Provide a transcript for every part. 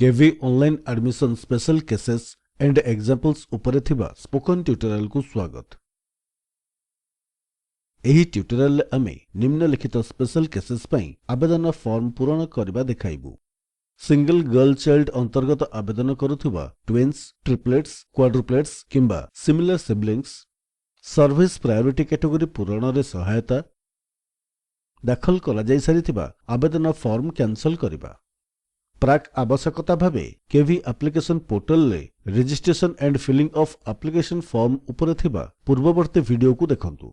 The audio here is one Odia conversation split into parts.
KV Online Admission Special Cases and Examples ଉପରେ ଥିବା ସ୍ପୋକନ୍ ଟ୍ୟୁଟୋରିଆଲ୍ କୁ ସ୍ୱାଗତ। ଏହି ଟ୍ୟୁଟୋରିଆଲ୍ ରେ ଆମେ ନିମ୍ନଲିଖିତ ସ୍ପେଶାଲ୍ କେସେସ୍ ପାଇଁ ଆବେଦନ ଫର୍ମ ପୂରଣ କରିବା ଦେଖାଇବୁ: ସିଙ୍ଗଲ୍ ଗର୍ଲ ଚାଇଲ୍ଡ ଅନ୍ତର୍ଗତ ଆବେଦନ କରୁଥିବା ଟ୍ୱିନ୍ସ, ଟ୍ରିପ୍ଲେଟ୍ସ, କ୍ୱାଡ୍ରୁପ୍ଲେଟ୍ସ କିମ୍ବା similar siblings, service priority category ପୂରଣରେ ସହାୟତା, ଦାଖଲ କରାଯାଇସାରିଥିବା ଆବେଦନ ଫର୍ମ କ୍ୟାନ୍ସଲ୍ କରିବା। ପ୍ରାକ୍ ଆବଶ୍ୟକତା ଭାବେ କେଭି ଆପ୍ଲିକେସନ୍ ପୋର୍ଟାଲ୍ ରେ Registration and filling of application form ଉପରେ ଥିବା ପୂର୍ବବର୍ତ୍ତୀ ଭିଡିଓକୁ ଦେଖନ୍ତୁ।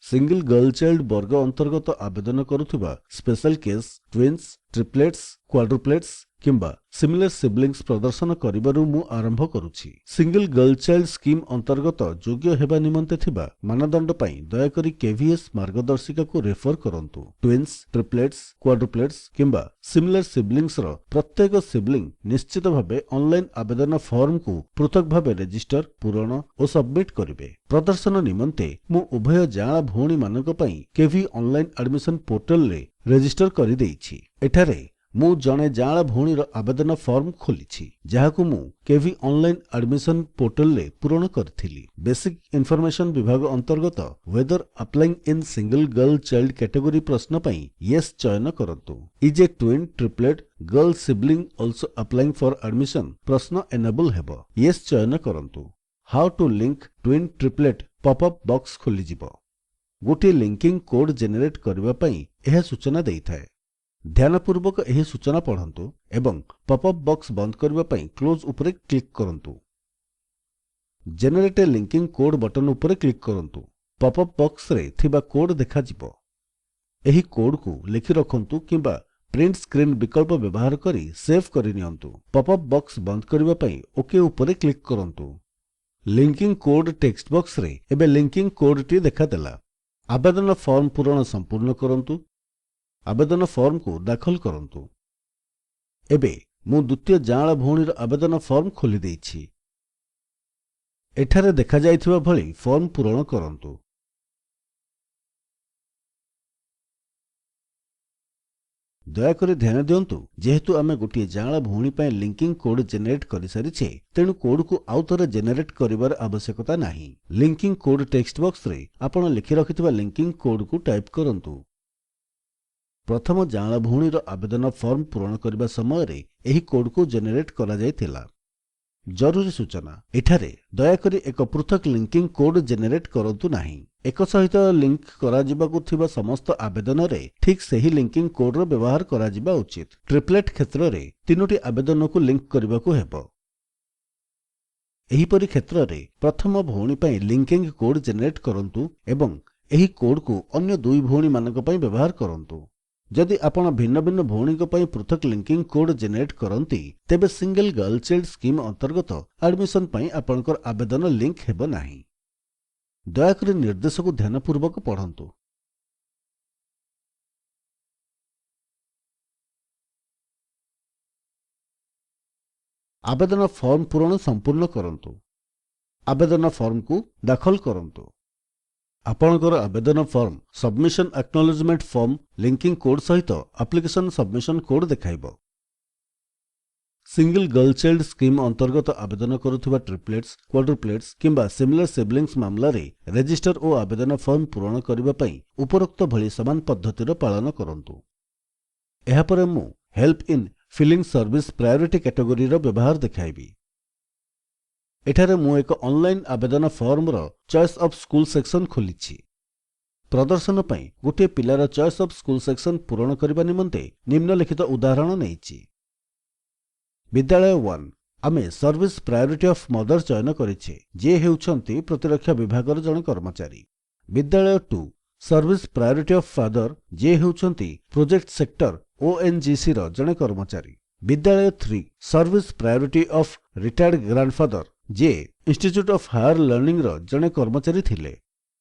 ସିଙ୍ଗଲ୍ ଗର୍ଲ ଚାଇଲ୍ଡ ବର୍ଗ ଅନ୍ତର୍ଗତ ଆବେଦନ କରୁଥିବା special case, twins, triplets, quadruplets କିମ୍ବା ସିମିଲାର ସିବଲିଙ୍ଗ୍ସ ପ୍ରଦର୍ଶନ କରିବାରୁ ମୁଁ ଆରମ୍ଭ କରୁଛି। ସିଙ୍ଗଲ୍ ଗର୍ଲ ଚାଇଲ୍ଡ ସ୍କିମ୍ ଅନ୍ତର୍ଗତ ଯୋଗ୍ୟ ହେବା ନିମନ୍ତେ ଥିବା ମାନଦଣ୍ଡ ପାଇଁ ଦୟାକରି କେଭିଏସ୍ ମାର୍ଗଦର୍ଶିକାକୁ ରେଫର୍ କରନ୍ତୁ। ଟ୍ୱିନ୍ସ, ଟ୍ରିପ୍ଲେଟ୍ସ, କ୍ୱାଡ୍ରୁପ୍ଲେଟ୍ସ କିମ୍ବା ସିମିଲାର ସିବଲିଙ୍ଗ୍ସର ପ୍ରତ୍ୟେକ ସିବଲିଙ୍ଗ୍ ନିଶ୍ଚିତ ଭାବେ ଅନଲାଇନ୍ ଆବେଦନ ଫର୍ମକୁ ପୃଥକ ଭାବେ ରେଜିଷ୍ଟର, ପୂରଣ ଓ ସବମିଟ୍ କରିବେ। ପ୍ରଦର୍ଶନ ନିମନ୍ତେ ମୁଁ ଉଭୟ ଯାଆଁଳା ଭଉଣୀମାନଙ୍କ ପାଇଁ କେଭି ଅନଲାଇନ୍ ଆଡମିସନ୍ ପୋର୍ଟାଲ୍ ରେ ରେଜିଷ୍ଟର କରିଦେଇଛି। ଏଠାରେ ମୁଁ ଜଣେ ଯାଆଁଳା ଭଉଣୀର ଆବେଦନ ଫର୍ମ ଖୋଲିଛି, ଯାହାକୁ ମୁଁ କେଭି ଅନଲାଇନ୍ ଆଡମିସନ୍ ପୋର୍ଟାଲ୍ ରେ ପୂରଣ କରିଥିଲି। ବେସିକ୍ ଇନଫର୍ମେସନ୍ ବିଭାଗ ଅନ୍ତର୍ଗତ Whether applying in single girl child category ପ୍ରଶ୍ନ ପାଇଁ ୟେସ୍ ଚୟନ କରନ୍ତୁ। Is a twin, triplet, girl sibling also applying for admission ପ୍ରଶ୍ନ ଏନାବଲ୍ ହେବ। ୟେସ୍ ଚୟନ କରନ୍ତୁ। How to link twin, triplet pop-up box ଖୋଲିଯିବ। ଗୋଟିଏ ଲିଙ୍କିଂ କୋଡ୍ ଜେନେରେଟ୍ କରିବା ପାଇଁ ଏହା ସୂଚନା ଦେଇଥାଏ। ଧ୍ୟାନପୂର୍ବକ ଏହି ସୂଚନା ପଢ଼ନ୍ତୁ ଏବଂ ପପ୍-ଅପ୍ ବକ୍ସ ବନ୍ଦ କରିବା ପାଇଁ କ୍ଲୋଜ୍ ଉପରେ କ୍ଲିକ୍ କରନ୍ତୁ। Generate a linking code button ଉପରେ କ୍ଲିକ୍ କରନ୍ତୁ। ପପ୍-ଅପ୍ ବକ୍ସରେ ଥିବା କୋଡ୍ ଦେଖାଯିବ। ଏହି କୋଡ୍ କୁ ଲେଖି ରଖନ୍ତୁ କିମ୍ବା ପ୍ରିଣ୍ଟ ସ୍କ୍ରିନ୍ ବିକଳ୍ପ ବ୍ୟବହାର କରି ସେଭ୍ କରିନିଅନ୍ତୁ। ପପ୍-ଅପ୍ ବକ୍ସ ବନ୍ଦ କରିବା ପାଇଁ ଓକ୍ ଉପରେ କ୍ଲିକ୍ କରନ୍ତୁ। ଲିଙ୍କିଂ କୋଡ୍ ଟେକ୍ସଟ ବକ୍ସରେ ଏବେ ଲିଙ୍କିଂ କୋଡ୍ ଟି ଦେଖାଦେଲା। ଆବେଦନ ଫର୍ମ ପୂରଣ ସମ୍ପୂର୍ଣ୍ଣ କରନ୍ତୁ। ଆବେଦନ ଫର୍ମକୁ ଦାଖଲ କରନ୍ତୁ। ଏବେ ମୁଁ ଦ୍ୱିତୀୟ ଯାଆଁଳା ଭଉଣୀର ଆବେଦନ ଫର୍ମ ଖୋଲିଦେଇଛି। ଏଠାରେ ଦେଖାଯାଇଥିବା ଭଳି ଫର୍ମ ପୂରଣ କରନ୍ତୁ। ଦୟାକରି ଧ୍ୟାନ ଦିଅନ୍ତୁ, ଯେହେତୁ ଆମେ ଗୋଟିଏ ଯାଆଁଳା ଭଉଣୀ ପାଇଁ ଲିଙ୍କିଂ କୋଡ୍ ଜେନେରେଟ୍ କରିସାରିଛେ, ତେଣୁ କୋଡ୍ କୁ ଆଉଥରେ ଜେନେରେଟ୍ କରିବାର ଆବଶ୍ୟକତା ନାହିଁ। ଲିଙ୍କିଂ କୋଡ୍ ଟେକ୍ସଟ ବକ୍ସରେ ଆପଣ ଲେଖି ରଖିଥିବା ଲିଙ୍କିଂ କୋଡ୍ କୁ ଟାଇପ୍ କରନ୍ତୁ। ପ୍ରଥମ ଯାଆଁଳା ଭଉଣୀର ଆବେଦନ ଫର୍ମ ପୂରଣ କରିବା ସମୟରେ ଏହି କୋଡ୍ କୁ ଜେନେରେଟ୍ କରାଯାଇଥିଲା। ଜରୁରୀ ସୂଚନା: ଏଠାରେ ଦୟାକରି ଏକ ପୃଥକ ଲିଙ୍କିଂ କୋଡ୍ ଜେନେରେଟ୍ କରନ୍ତୁ ନାହିଁ। ଏକ ସହିତ ଲିଙ୍କ୍ କରାଯିବାକୁ ଥିବା ସମସ୍ତ ଆବେଦନରେ ଠିକ୍ ସେହି ଲିଙ୍କିଂ କୋଡ୍ ର ବ୍ୟବହାର କରାଯିବା ଉଚିତ। ଟ୍ରିପ୍ଲେଟ୍ କ୍ଷେତ୍ରରେ ତିନୋଟି ଆବେଦନକୁ ଲିଙ୍କ୍ କରିବାକୁ ହେବ। ଏହିପରି କ୍ଷେତ୍ରରେ ପ୍ରଥମ ଭଉଣୀ ପାଇଁ ଲିଙ୍କିଂ କୋଡ୍ ଜେନେରେଟ୍ କରନ୍ତୁ ଏବଂ ଏହି କୋଡ୍ କୁ ଅନ୍ୟ ଦୁଇ ଭଉଣୀମାନଙ୍କ ପାଇଁ ବ୍ୟବହାର କରନ୍ତୁ। ଯଦି ଆପଣ ଭିନ୍ନ ଭିନ୍ନ ଭଉଣୀଙ୍କ ପାଇଁ ପୃଥକ ଲିଙ୍କିଂ କୋଡ୍ ଜେନେରେଟ୍ କରନ୍ତି, ତେବେ ସିଙ୍ଗଲ୍ ଗର୍ଲ ଚାଇଲ୍ଡ ସ୍କିମ୍ ଅନ୍ତର୍ଗତ ଆଡମିସନ୍ ପାଇଁ ଆପଣଙ୍କର ଆବେଦନ ଲିଙ୍କ୍ ହେବ ନାହିଁ। ଦୟାକରି ନିର୍ଦ୍ଦେଶକୁ ଧ୍ୟାନପୂର୍ବକ ପଢ଼ନ୍ତୁ। ଆବେଦନ ଫର୍ମ ପୂରଣ ସମ୍ପୂର୍ଣ୍ଣ କରନ୍ତୁ। ଆବେଦନ ଫର୍ମକୁ ଦାଖଲ କରନ୍ତୁ। ଆପଣଙ୍କର ଆବେଦନ form, submission acknowledgement form, linking code ସହିତ ଆପ୍ଲିକେସନ୍ ସବମିସନ୍ କୋଡ୍ ଦେଖାଇବ। ସିଙ୍ଗଲ୍ ଗର୍ଲ ଚାଇଲ୍ଡ ସ୍କିମ୍ ଅନ୍ତର୍ଗତ ଆବେଦନ କରୁଥିବା ଟ୍ରିପ୍ଲେଟ୍ସ, କ୍ୱାଡ୍ରୁପ୍ଲେଟ୍ସ କିମ୍ବା ସିମିଲାର ସିବଲିଙ୍ଗ୍ସ ମାମଲାରେ ରେଜିଷ୍ଟର ଓ ଆବେଦନ ଫର୍ମ ପୂରଣ କରିବା ପାଇଁ ଉପରୋକ୍ତ ଭଳି ସମାନ ପଦ୍ଧତିର ପାଳନ କରନ୍ତୁ। ଏହାପରେ ମୁଁ Help in filling service priority କ୍ୟାଟେଗୋରୀର ବ୍ୟବହାର ଦେଖାଇବି। ଏଠାରେ ମୁଁ ଏକ ଅନଲାଇନ୍ ଆବେଦନ ଫର୍ମର ଚଏସ୍ ଅଫ୍ ସ୍କୁଲ୍ ସେକ୍ସନ୍ ଖୋଲିଛି। ପ୍ରଦର୍ଶନ ପାଇଁ ଗୋଟିଏ ପିଲାର ଚଏସ୍ ଅଫ୍ ସ୍କୁଲ୍ ସେକ୍ସନ୍ ପୂରଣ କରିବା ନିମନ୍ତେ ନିମ୍ନଲିଖିତ ଉଦାହରଣ ନେଇଛି। ବିଦ୍ୟାଳୟ 1, ଆମେ ସର୍ଭିସ୍ ପ୍ରାୟୋରିଟି ଅଫ୍ ମଦର ଚୟନ କରିଛେ, ଯିଏ ହେଉଛନ୍ତି ପ୍ରତିରକ୍ଷା ବିଭାଗର ଜଣେ କର୍ମଚାରୀ। ବିଦ୍ୟାଳୟ 2, ସର୍ଭିସ୍ ପ୍ରାୟୋରିଟି ଅଫ୍ ଫାଦର, ଯିଏ ହେଉଛନ୍ତି ପ୍ରୋଜେକ୍ଟ ସେକ୍ଟର ଓଏନଜିସିର ଜଣେ କର୍ମଚାରୀ। ବିଦ୍ୟାଳୟ 3, service priority of retired grandfather, ଯିଏ ଇନଷ୍ଟିଚ୍ୟୁଟ୍ ଅଫ୍ ହାୟର ଲର୍ଣ୍ଣିଂର ଜଣେ କର୍ମଚାରୀ ଥିଲେ।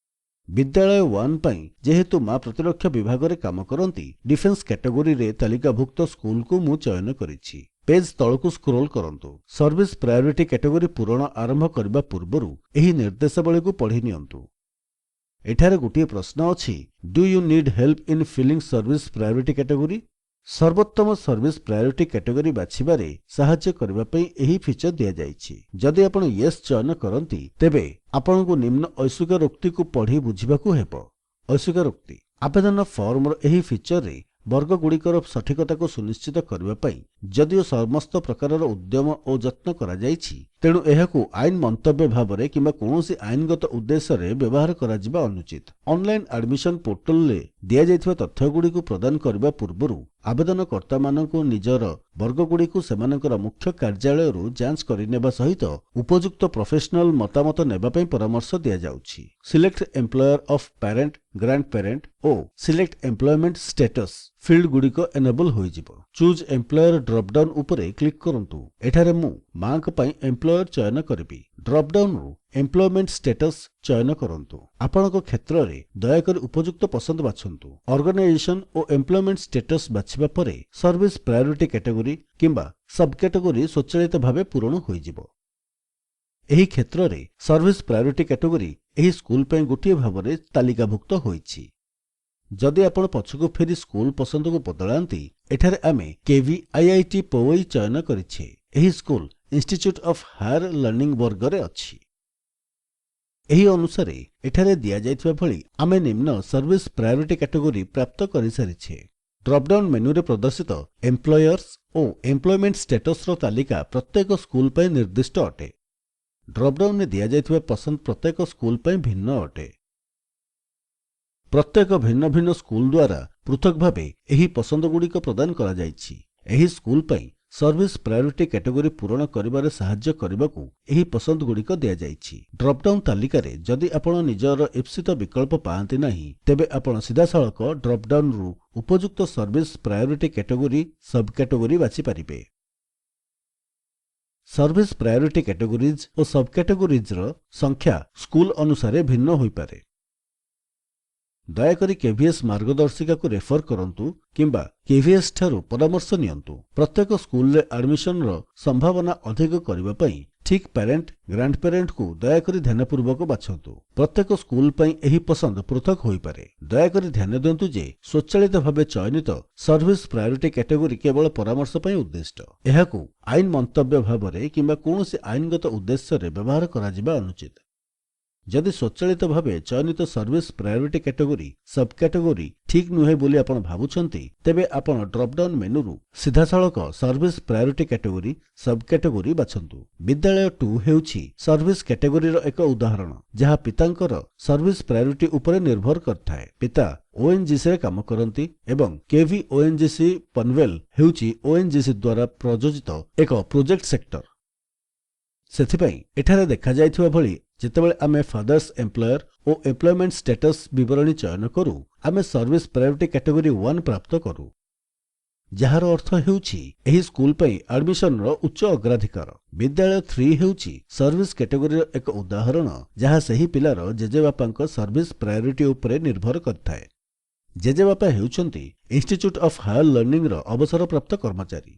ବିଦ୍ୟାଳୟ 1 ପାଇଁ ଯେହେତୁ ମା ପ୍ରତିରକ୍ଷା ବିଭାଗରେ କାମ କରନ୍ତି, ଡିଫେନ୍ସ କ୍ୟାଟେଗୋରୀରେ ତାଲିକାଭୁକ୍ତ ସ୍କୁଲକୁ ମୁଁ ଚୟନ କରିଛି। ପେଜ୍ ତଳକୁ ସ୍କ୍ରୋଲ୍ କରନ୍ତୁ। ସର୍ଭିସ୍ ପ୍ରାୟୋରିଟି କ୍ୟାଟେଗୋରୀ ପୂରଣ ଆରମ୍ଭ କରିବା ପୂର୍ବରୁ ଏହି ନିର୍ଦ୍ଦେଶାବଳୀକୁ ପଢ଼ି ନିଅନ୍ତୁ। ଏଠାରେ ଗୋଟିଏ ପ୍ରଶ୍ନ ଅଛି: Do you need help in filling service priority category? ସର୍ବୋତ୍ତମ ସର୍ଭିସ୍ ପ୍ରାୟୋରିଟି କ୍ୟାଟେଗୋରୀ ବାଛିବାରେ ସାହାଯ୍ୟ କରିବା ପାଇଁ ଏହି ଫିଚର୍ ଦିଆଯାଇଛି। ଯଦି ଆପଣ ୟେସ୍ ଚୟନ କରନ୍ତି, ତେବେ ଆପଣଙ୍କୁ ନିମ୍ନ ସ୍ୱୀକାରୋକ୍ତିକୁ ପଢ଼ି ବୁଝିବାକୁ ହେବ। ସ୍ୱୀକାରୋକ୍ତି: ଆବେଦନ ଫର୍ମର ଏହି ଫିଚର୍ ରେ ବର୍ଗଗୁଡ଼ିକର ସଠିକତାକୁ ସୁନିଶ୍ଚିତ କରିବା ପାଇଁ ଯଦିଓ ସମସ୍ତ ପ୍ରକାରର ଉଦ୍ୟମ ଓ ଯତ୍ନ କରାଯାଇଛି, ତେଣୁ ଏହାକୁ ଆଇନ ମନ୍ତବ୍ୟ ଭାବରେ କିମ୍ବା କୌଣସି ଆଇନଗତ ଉଦ୍ଦେଶ୍ୟରେ ବ୍ୟବହାର କରାଯିବା ଅନୁଚିତ। ଅନଲାଇନ୍ ଆଡମିସନ୍ ପୋର୍ଟାଲରେ ଦିଆଯାଇଥିବା ତଥ୍ୟଗୁଡ଼ିକୁ ପ୍ରଦାନ କରିବା ପୂର୍ବରୁ ଆବେଦନକର୍ତ୍ତାମାନଙ୍କୁ ନିଜର ବର୍ଗଗୁଡ଼ିକୁ ସେମାନଙ୍କର ମୁଖ୍ୟ କାର୍ଯ୍ୟାଳୟରୁ ଯାଞ୍ଚ କରିନେବା ସହିତ ଉପଯୁକ୍ତ ପ୍ରଫେସନାଲ ମତାମତ ନେବା ପାଇଁ ପରାମର୍ଶ ଦିଆଯାଉଛି। Select employer of parent, grandparent O select employment status ଫିଲ୍ଡଗୁଡ଼ିକ enable ହୋଇଯିବ। ଚୁଜ୍ ଏମ୍ପ୍ଲୟର ଡ୍ରପ୍ ଡାଉନ୍ ଉପରେ କ୍ଲିକ୍ କରନ୍ତୁ। ଏଠାରେ ମୁଁ ମାଙ୍କ ପାଇଁ ଏମ୍ପ୍ଲୟର ଚୟନ କରିବି। ଡ୍ରପ୍ ଡାଉନ୍ ରୁ ଏମ୍ପ୍ଲୟମେଣ୍ଟ ଷ୍ଟାଟସ୍ ଚୟନ କରନ୍ତୁ। ଆପଣଙ୍କ କ୍ଷେତ୍ରରେ ଦୟାକରି ଉପଯୁକ୍ତ ପସନ୍ଦ ବାଛନ୍ତୁ। ଅର୍ଗାନାଇଜେସନ ଓ ଏମ୍ପ୍ଲୟମେଣ୍ଟ ଷ୍ଟାଟସ୍ ବାଛିବା ପରେ ସର୍ଭିସ୍ ପ୍ରାୟୋରିଟି କ୍ୟାଟେଗୋରୀ କିମ୍ବା ସବ୍ କ୍ୟାଟେଗୋରୀ ସ୍ୱଚାଳିତ ଭାବେ ପୂରଣ ହୋଇଯିବ। ଏହି କ୍ଷେତ୍ରରେ ସର୍ଭିସ୍ ପ୍ରାୟୋରିଟି କ୍ୟାଟେଗୋରୀ ଏହି ସ୍କୁଲ ପାଇଁ ଗୋଟିଏ ଭାବରେ ତାଲିକାଭୁକ୍ତ ହୋଇଛି। ଯଦି ଆପଣ ପଛକୁ ଫେରି ସ୍କୁଲ ପସନ୍ଦକୁ ବଦଳାନ୍ତି, ଏଠାରେ ଆମେ କେଭି ଆଇଆଇଟି ପୋୱଇ ଚୟନ କରିଛେ। ଏହି school institute of higher learning ବର୍ଗରେ ଅଛି। ଏହି ଅନୁସାରେ ଏଠାରେ ଦିଆଯାଇଥିବା ଭଳି ଆମେ ନିମ୍ନ ସର୍ଭିସ୍ ପ୍ରାୟୋରିଟି କ୍ୟାଟେଗୋରୀ ପ୍ରାପ୍ତ କରିସାରିଛେ। ଡ୍ରପ୍ ଡାଉନ୍ ମେନୁରେ ପ୍ରଦର୍ଶିତ ଏମ୍ପ୍ଲୟର୍ସ ଓ ଏମ୍ପ୍ଲୟମେଣ୍ଟ ଷ୍ଟାଟସ୍ ର ତାଲିକା ପ୍ରତ୍ୟେକ ସ୍କୁଲ ପାଇଁ ନିର୍ଦ୍ଦିଷ୍ଟ ଅଟେ। ଡ୍ରପ୍ ଡାଉନ୍ ରେ ଦିଆଯାଇଥିବା ପସନ୍ଦ ପ୍ରତ୍ୟେକ ସ୍କୁଲ ପାଇଁ ଭିନ୍ନ ଅଟେ। ପ୍ରତ୍ୟେକ ଭିନ୍ନ ଭିନ୍ନ ସ୍କୁଲ ଦ୍ୱାରା ପୃଥକ ଭାବେ ଏହି ପସନ୍ଦଗୁଡ଼ିକ ପ୍ରଦାନ କରାଯାଇଛି। ଏହି ସ୍କୁଲ ପାଇଁ ସର୍ଭିସ୍ ପ୍ରାୟୋରିଟି କ୍ୟାଟେଗୋରୀ ପୂରଣ କରିବାରେ ସାହାଯ୍ୟ କରିବାକୁ ଏହି ପସନ୍ଦଗୁଡ଼ିକ ଦିଆଯାଇଛି। ଡ୍ରପ୍ ଡାଉନ୍ ତାଲିକାରେ ଯଦି ଆପଣ ନିଜର ଇପ୍ସିତ ବିକଳ୍ପ ପାଆନ୍ତି ନାହିଁ, ତେବେ ଆପଣ ସିଧାସଳଖ ଡ୍ରପ୍ ଡାଉନ୍ ରୁ ଉପଯୁକ୍ତ ସର୍ଭିସ୍ ପ୍ରାୟୋରିଟି କ୍ୟାଟେଗୋରୀ, ସବ୍ କ୍ୟାଟେଗୋରୀ ବାଛିପାରିବେ। ସର୍ଭିସ୍ ପ୍ରାୟୋରିଟି କ୍ୟାଟେଗୋରିଜ୍ ଓ ସବ୍ କ୍ୟାଟେଗୋରିଜ୍ ର ସଂଖ୍ୟା ସ୍କୁଲ ଅନୁସାରେ ଭିନ୍ନ ହୋଇପାରେ। ଦୟାକରି କେଭିଏସ୍ ମାର୍ଗଦର୍ଶିକାକୁ ରେଫର୍ କରନ୍ତୁ କିମ୍ବା କେଭିଏସ୍ ଠାରୁ ପରାମର୍ଶ ନିଅନ୍ତୁ। ପ୍ରତ୍ୟେକ ସ୍କୁଲରେ ଆଡମିସନର ସମ୍ଭାବନା ଅଧିକ କରିବା ପାଇଁ ଠିକ୍ ପ୍ୟାରେଣ୍ଟ, ଗ୍ରାଣ୍ଡପ୍ୟାରେଣ୍ଟଙ୍କୁ ଦୟାକରି ଧ୍ୟାନପୂର୍ବକ ବାଛନ୍ତୁ। ପ୍ରତ୍ୟେକ ସ୍କୁଲ ପାଇଁ ଏହି ପସନ୍ଦ ପୃଥକ ହୋଇପାରେ। ଦୟାକରି ଧ୍ୟାନ ଦିଅନ୍ତୁ ଯେ ସ୍ୱଚାଳିତ ଭାବେ ଚୟନିତ ସର୍ଭିସ୍ ପ୍ରାୟୋରିଟି କ୍ୟାଟେଗୋରୀ କେବଳ ପରାମର୍ଶ ପାଇଁ ଉଦ୍ଦିଷ୍ଟ। ଏହାକୁ ଆଇନ ମନ୍ତବ୍ୟ ଭାବରେ କିମ୍ବା କୌଣସି ଆଇନଗତ ଉଦ୍ଦେଶ୍ୟରେ ବ୍ୟବହାର କରାଯିବା ଅନୁଚିତ। ଯଦି ସ୍ୱଚାଳିତ ଭାବେ ଚୟନିତ ସର୍ଭିସ୍ ପ୍ରାୟୋରିଟି କ୍ୟାଟେଗୋରୀ, ସବ୍ କ୍ୟାଟେଗୋରୀ ଠିକ୍ ନୁହେଁ ବୋଲି ଆପଣ ଭାବୁଛନ୍ତି, ତେବେ ଆପଣ ଡ୍ରପ୍ ଡାଉନ୍ ମେନୁରୁ ସିଧାସଳଖ ସର୍ଭିସ୍ ପ୍ରାୟୋରିଟି କ୍ୟାଟେଗୋରୀ, ସବ୍ କ୍ୟାଟେଗୋରୀ ବାଛନ୍ତୁ। ବିଦ୍ୟାଳୟ 2 ହେଉଛି ସର୍ଭିସ୍ କ୍ୟାଟେଗୋରୀର ଏକ ଉଦାହରଣ, ଯାହା ପିତାଙ୍କର ସର୍ଭିସ୍ ପ୍ରାୟୋରିଟି ଉପରେ ନିର୍ଭର କରିଥାଏ। ପିତା ଓଏନଜିସିରେ କାମ କରନ୍ତି ଏବଂ କେଭି ଓଏନଜିସି ପନୱେଲ ହେଉଛି ଓଏନଜିସି ଦ୍ୱାରା ପ୍ରଯୋଜିତ ଏକ ପ୍ରୋଜେକ୍ଟ ସେକ୍ଟର। ସେଥିପାଇଁ ଏଠାରେ ଦେଖାଯାଇଥିବା ଭଳି ଯେତେବେଳେ ଆମେ ଫାଦର୍ସ ଏମ୍ପ୍ଲୟର ଓ ଏମ୍ପ୍ଲୟମେଣ୍ଟ ଷ୍ଟାଟସ୍ ବିବରଣୀ ଚୟନ କରୁ, ଆମେ ସର୍ଭିସ୍ ପ୍ରାୟୋରିଟି କ୍ୟାଟେଗୋରୀ 1 ପ୍ରାପ୍ତ କରୁ, ଯାହାର ଅର୍ଥ ହେଉଛି ଏହି ସ୍କୁଲ ପାଇଁ ଆଡମିସନର ଉଚ୍ଚ ଅଗ୍ରାଧିକାର। ବିଦ୍ୟାଳୟ 3 ହେଉଛି ସର୍ଭିସ୍ କ୍ୟାଟେଗୋରୀର ଏକ ଉଦାହରଣ, ଯାହା ସେହି ପିଲାର ଜେଜେବାପାଙ୍କ ସର୍ଭିସ୍ ପ୍ରାୟୋରିଟି ଉପରେ ନିର୍ଭର କରିଥାଏ। ଜେଜେବାପା ହେଉଛନ୍ତି ଇନଷ୍ଟିଚ୍ୟୁଟ୍ ଅଫ୍ ହାୟର ଲର୍ଣ୍ଣିଂର ଅବସରପ୍ରାପ୍ତ କର୍ମଚାରୀ।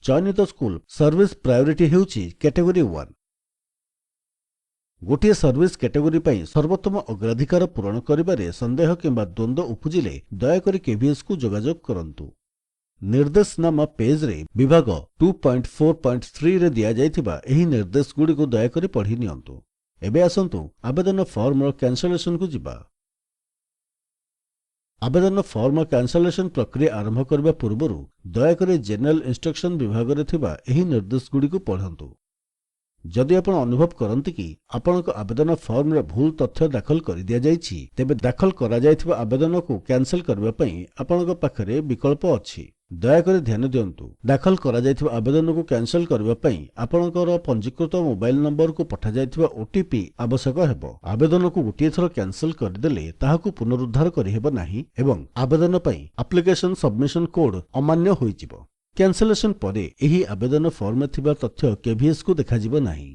ଚୟନିତ ସ୍କୁଲ ସର୍ଭିସ୍ ପ୍ରାୟୋରିଟି ହେଉଛି କ୍ୟାଟେଗୋରୀ 1। ଗୋଟିଏ ସର୍ଭିସ୍ କ୍ୟାଟେଗୋରୀ ପାଇଁ ସର୍ବୋତ୍ତମ ଅଗ୍ରାଧିକାର ପୂରଣ କରିବାରେ ସନ୍ଦେହ କିମ୍ବା ଦ୍ୱନ୍ଦ୍ୱ ଉପୁଜିଲେ ଦୟାକରି କେଭିଏସ୍ କୁ ଯୋଗାଯୋଗ କରନ୍ତୁ। ନିର୍ଦ୍ଦେଶନାମା ପେଜ୍ ରେ ବିଭାଗ 2.4.3 ରେ ଦିଆଯାଇଥିବା ଏହି ନିର୍ଦ୍ଦେଶଗୁଡ଼ିକୁ ଦୟାକରି ପଢ଼ି ନିଅନ୍ତୁ। ଏବେ ଆସନ୍ତୁ ଆବେଦନ ଫର୍ମର କ୍ୟାନ୍ସଲେସନକୁ ଯିବା। ଆବେଦନ ଫର୍ମର କ୍ୟାନ୍ସଲେସନ ପ୍ରକ୍ରିୟା ଆରମ୍ଭ କରିବା ପୂର୍ବରୁ ଦୟାକରି ଜେନେରାଲ ଇନଷ୍ଟ୍ରକ୍ସନ ବିଭାଗରେ ଥିବା ଏହି ନିର୍ଦ୍ଦେଶଗୁଡ଼ିକୁ ପଢ଼ନ୍ତୁ। ଯଦି ଆପଣ ଅନୁଭବ କରନ୍ତି କି ଆପଣଙ୍କ ଆବେଦନ ଫର୍ମରେ ଭୁଲ ତଥ୍ୟ ଦାଖଲ କରିଦିଆଯାଇଛି, ତେବେ ଦାଖଲ କରାଯାଇଥିବା ଆବେଦନକୁ କ୍ୟାନ୍ସଲ କରିବା ପାଇଁ ଆପଣଙ୍କ ପାଖରେ ବିକଳ୍ପ ଅଛି। ଦୟାକରି ଧ୍ୟାନ ଦିଅନ୍ତୁ, ଦାଖଲ କରାଯାଇଥିବା ଆବେଦନକୁ କ୍ୟାନ୍ସଲ କରିବା ପାଇଁ ଆପଣଙ୍କର ପଞ୍ଜୀକୃତ ମୋବାଇଲ ନମ୍ବରକୁ ପଠାଯାଇଥିବା ଓଟିପି ଆବଶ୍ୟକ ହେବ। ଆବେଦନକୁ ଗୋଟିଏ ଥର କ୍ୟାନ୍ସଲ କରିଦେଲେ ତାହାକୁ ପୁନରୁଦ୍ଧାର କରିହେବ ନାହିଁ ଏବଂ ଆବେଦନ ପାଇଁ ଆପ୍ଲିକେସନ ସବମିଶନ କୋଡ୍ ଅମାନ୍ୟ ହୋଇଯିବ। କ୍ୟାନ୍ସଲେସନ ପରେ ଏହି ଆବେଦନ ଫର୍ମରେ ଥିବା ତଥ୍ୟ କେଭିଏସ୍ କୁ ଦେଖାଯିବ ନାହିଁ।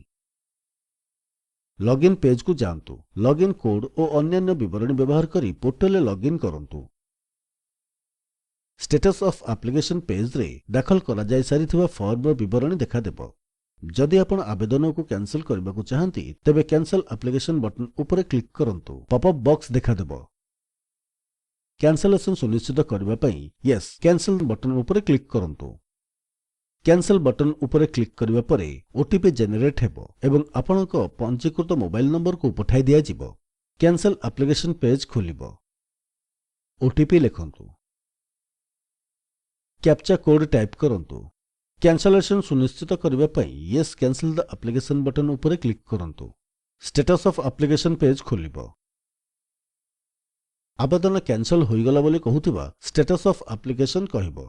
ଲଗଇନ୍ ପେଜ୍ କୁ ଯାଆନ୍ତୁ। ଲଗଇନ୍ କୋଡ୍ ଓ ଅନ୍ୟାନ୍ୟ ବିବରଣୀ ବ୍ୟବହାର କରି ପୋର୍ଟାଲରେ ଲଗଇନ୍ କରନ୍ତୁ। ଷ୍ଟାଟସ୍ ଅଫ୍ ଆପ୍ଲିକେସନ ପେଜ୍ ରେ ଦାଖଲ କରାଯାଇସାରିଥିବା ଫର୍ମର ବିବରଣୀ ଦେଖାଦେବ। ଯଦି ଆପଣ ଆବେଦନକୁ କ୍ୟାନ୍ସଲ କରିବାକୁ ଚାହାଁନ୍ତି, ତେବେ କ୍ୟାନସଲ ଆପ୍ଲିକେସନ ବଟନ ଉପରେ କ୍ଲିକ୍ କରନ୍ତୁ। ପପ୍ ଅପ୍ ବକ୍ସ ଦେଖାଦେବ। କ୍ୟାନସଲେସନ୍ ସୁନିଶ୍ଚିତ କରିବା ପାଇଁ ୟେସ୍, କ୍ୟାନସେଲ୍ ବଟନ୍ ଉପରେ କ୍ଲିକ୍ କରନ୍ତୁ। କ୍ୟାନସେଲ୍ ବଟନ୍ ଉପରେ କ୍ଲିକ୍ କରିବା ପରେ ଓଟିପି ଜେନେରେଟ୍ ହେବ ଏବଂ ଆପଣଙ୍କ ପଞ୍ଜୀକୃତ ମୋବାଇଲ୍ ନମ୍ବରକୁ ପଠାଇ ଦିଆଯିବ। କ୍ୟାନସେଲ୍ ଆପ୍ଲିକେସନ୍ ପେଜ୍ ଖୋଲିବ। ଓଟିପି ଲେଖନ୍ତୁ। କ୍ୟାପଚା କୋଡ୍ ଟାଇପ୍ କରନ୍ତୁ। କ୍ୟାନସଲେସନ୍ ସୁନିଶ୍ଚିତ କରିବା ପାଇଁ Yes, cancel the application button ଉପରେ କ୍ଲିକ୍ କରନ୍ତୁ। ଷ୍ଟାଟସ୍ ଅଫ୍ ଆପ୍ଲିକେସନ୍ ପେଜ୍ ଖୋଲିବ। ଆବେଦନ କ୍ୟାନସଲ୍ ହୋଇଗଲା ବୋଲି କହୁଥିବା ଷ୍ଟାଟସ୍ ଅଫ୍ ଆପ୍ଲିକେସନ୍ କହିବ।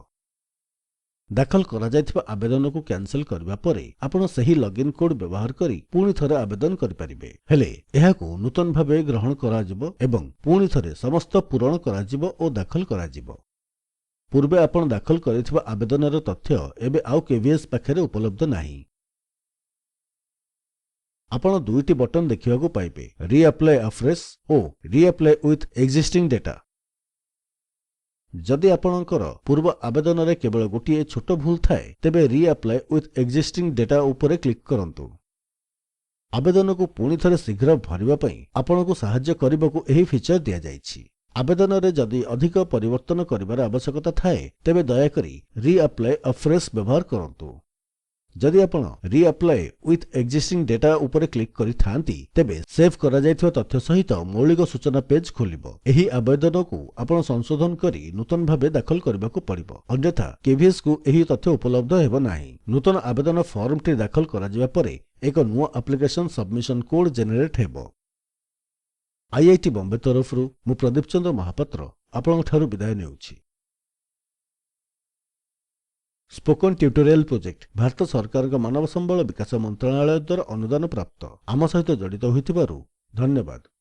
ଦାଖଲ କରାଯାଇଥିବା ଆବେଦନକୁ କ୍ୟାନସଲ୍ କରିବା ପରେ ଆପଣ ସେହି ଲଗଇନ୍ କୋଡ୍ ବ୍ୟବହାର କରି ପୁଣି ଥରେ ଆବେଦନ କରିପାରିବେ। ହେଲେ ଏହାକୁ ନୂତନ ଭାବେ ଗ୍ରହଣ କରାଯିବ ଏବଂ ପୁଣି ଥରେ ସମସ୍ତ ପୂରଣ କରାଯିବ ଓ ଦାଖଲ କରାଯିବ। ପୂର୍ବେ ଆପଣ ଦାଖଲ କରିଥିବା ଆବେଦନର ତଥ୍ୟ ଏବେ ଆଉ କେଭିଏସ୍ ପାଖରେ ଉପଲବ୍ଧ ନାହିଁ। ଆପଣ ଦୁଇଟି ବଟନ୍ ଦେଖିବାକୁ ପାଇବେ, ରିଆପ୍ଲାଏ ଆଫ୍ରେଶ୍ ଓ ରିଆପ୍ଲାଏ ୱିଥ୍ ଏକ୍ଜିଷ୍ଟିଂ ଡାଟା। ଯଦି ଆପଣଙ୍କର ପୂର୍ବ ଆବେଦନରେ କେବଳ ଗୋଟିଏ ଛୋଟ ଭୁଲ ଥାଏ, ତେବେ ରିଆପ୍ଲାଏ ୱିଥ୍ ଏକ୍ଜିଷ୍ଟିଂ ଡାଟା ଉପରେ କ୍ଲିକ୍ କରନ୍ତୁ। ଆବେଦନକୁ ପୁଣିଥରେ ଶୀଘ୍ର ଭରିବା ପାଇଁ ଆପଣଙ୍କୁ ସାହାଯ୍ୟ କରିବାକୁ ଏହି ଫିଚର୍ ଦିଆଯାଇଛି। ଆବେଦନରେ ଯଦି ଅଧିକ ପରିବର୍ତ୍ତନ କରିବାର ଆବଶ୍ୟକତା ଥାଏ, ତେବେ ଦୟାକରି ରିଆପ୍ଲାଏ ଆଫ୍ରେଶ୍ ବ୍ୟବହାର କରନ୍ତୁ। ଯଦି ଆପଣ ରିଆପ୍ଲାଏ ୱିଥ୍ ଏକ୍ଜିଷ୍ଟିଂ ଡାଟା ଉପରେ କ୍ଲିକ୍ କରିଥାନ୍ତି, ତେବେ ସେଭ୍ କରାଯାଇଥିବା ତଥ୍ୟ ସହିତ ମୌଳିକ ସୂଚନା ପେଜ୍ ଖୋଲିବ। ଏହି ଆବେଦନକୁ ଆପଣ ସଂଶୋଧନ କରି ନୂତନ ଭାବେ ଦାଖଲ କରିବାକୁ ପଡ଼ିବ, ଅନ୍ୟଥା କେଭିଏସ୍ କୁ ଏହି ତଥ୍ୟ ଉପଲବ୍ଧ ହେବ ନାହିଁ। ନୂତନ ଆବେଦନ ଫର୍ମଟି ଦାଖଲ କରାଯିବା ପରେ ଏକ ନୂଆ ଆପ୍ଲିକେସନ୍ ସବମିଶନ୍ କୋଡ୍ ଜେନେରେଟ୍ ହେବ। ଆଇଆଇଟି ବମ୍ବେ ତରଫରୁ ମୁଁ ପ୍ରଦୀପ ଚନ୍ଦ୍ର ମହାପାତ୍ର ଆପଣଙ୍କଠାରୁ ବିଦାୟ ନେଉଛି। ସ୍ପୋକନ୍ ଟ୍ୟୁଟୋରିଆଲ୍ ପ୍ରୋଜେକ୍ଟ ଭାରତ ସରକାରଙ୍କ ମାନବ ସମ୍ବଳ ବିକାଶ ମନ୍ତ୍ରଣାଳୟ ଦ୍ୱାରା ଅନୁଦାନ ପ୍ରାପ୍ତ। ଆମ ସହିତ ଜଡ଼ିତ ହୋଇଥିବାରୁ ଧନ୍ୟବାଦ।